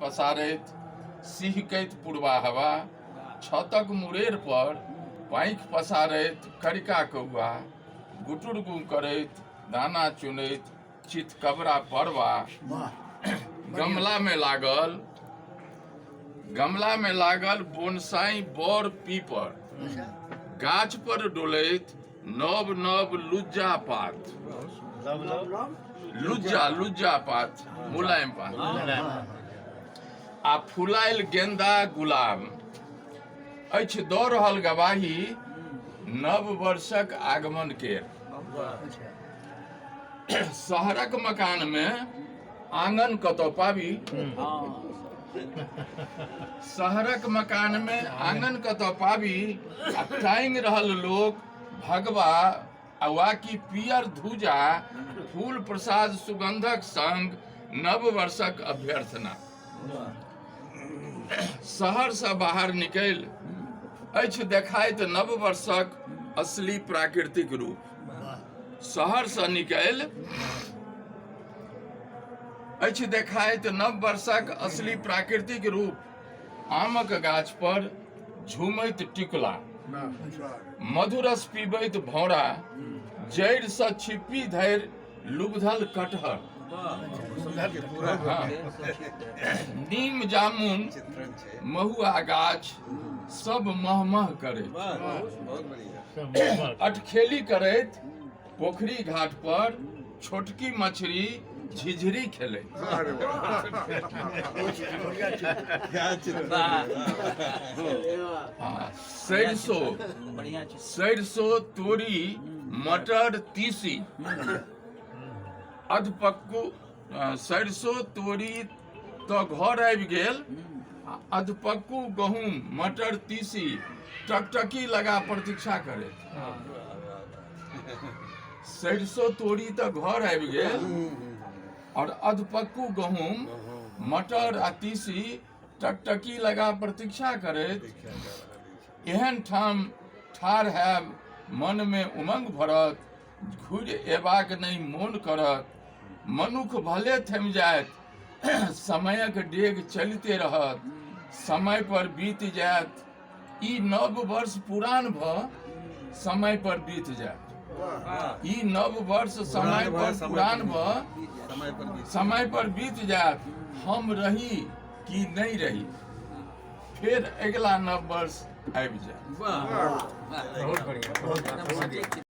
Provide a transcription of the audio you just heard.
पसारैत सिहकैत पुरबा हवा, छतक मुरेर पर पाँखि पसारैत करिका कौआ, गुटुर गुँ करैत दाना चुनैत चितकबरा परवा, गमला में लागल गमला में लागल बोनसाई बड़ पीपर, गाछ पर डोलैत नव नव लुज्जा पात, लुज्जा लुज्जा पात, मुलायम पात, आ फुलायल गेंदा गुलाब अछि दऽ रहल गवाही नव वर्षक आगमन के। शहरक मकान मे आंगन कतऽ पाबी, शहरक मकान मे आंगन कतऽ पाबी, आ टांगि रहल लोक भगवा आ वाकी पियर धूजा, फूल प्रसाद सुगंधक संग नव वर्षक अभ्यर्थना। शहरसँ बाहर निकलि अछि देखाइत नव वर्षक असली प्राकृतिक रूप। शहरसँ निकलि अछि देखाइत नव वर्षक असली प्राकृतिक रूप। आमक गाछ पर झूमैत टिकुला, मधुरस पीबैत भौरा, जड़िसँ छिप्पी धरि लुबधल कटहर, नीम जामुन महुआ गाछ सब महमह करैत, अटखेली करैत पोखरी घाट पर छोटकी मछली झिझरी खेलैत। सरिसो सरिसो तोरी मटर तीसी अधपक्कू, सरिसो तोरी तऽ घर आबि गेल, आ अधपक्कू गहूँम मटर तीसी टकटकी लगा प्रतीक्षा करैत। सरिसो तोरी तऽ घर आबि गेल और अधपक्कू गहूँम मटर आ तीसी टकटकी लगा प्रतीक्षा करैत। एहन ठाम ठाढ़ हैब मनमे उमंग भरत, घुरि एबाक नहि मोन करत। मनुख भले थमि जायत, समयक डेग चलिते रहत, समय पर बीत जायत। ई नव वर्ष पुरान भऽ समय पर बीत जायत, ई नव वर्ष समय पर पुरान भऽ समय पर बीत जायत। हम रही कि नहि रही, फेर अगिला नव वर्ष आबि जायत। बहुत बढ़िया, बहुत बढ़िया।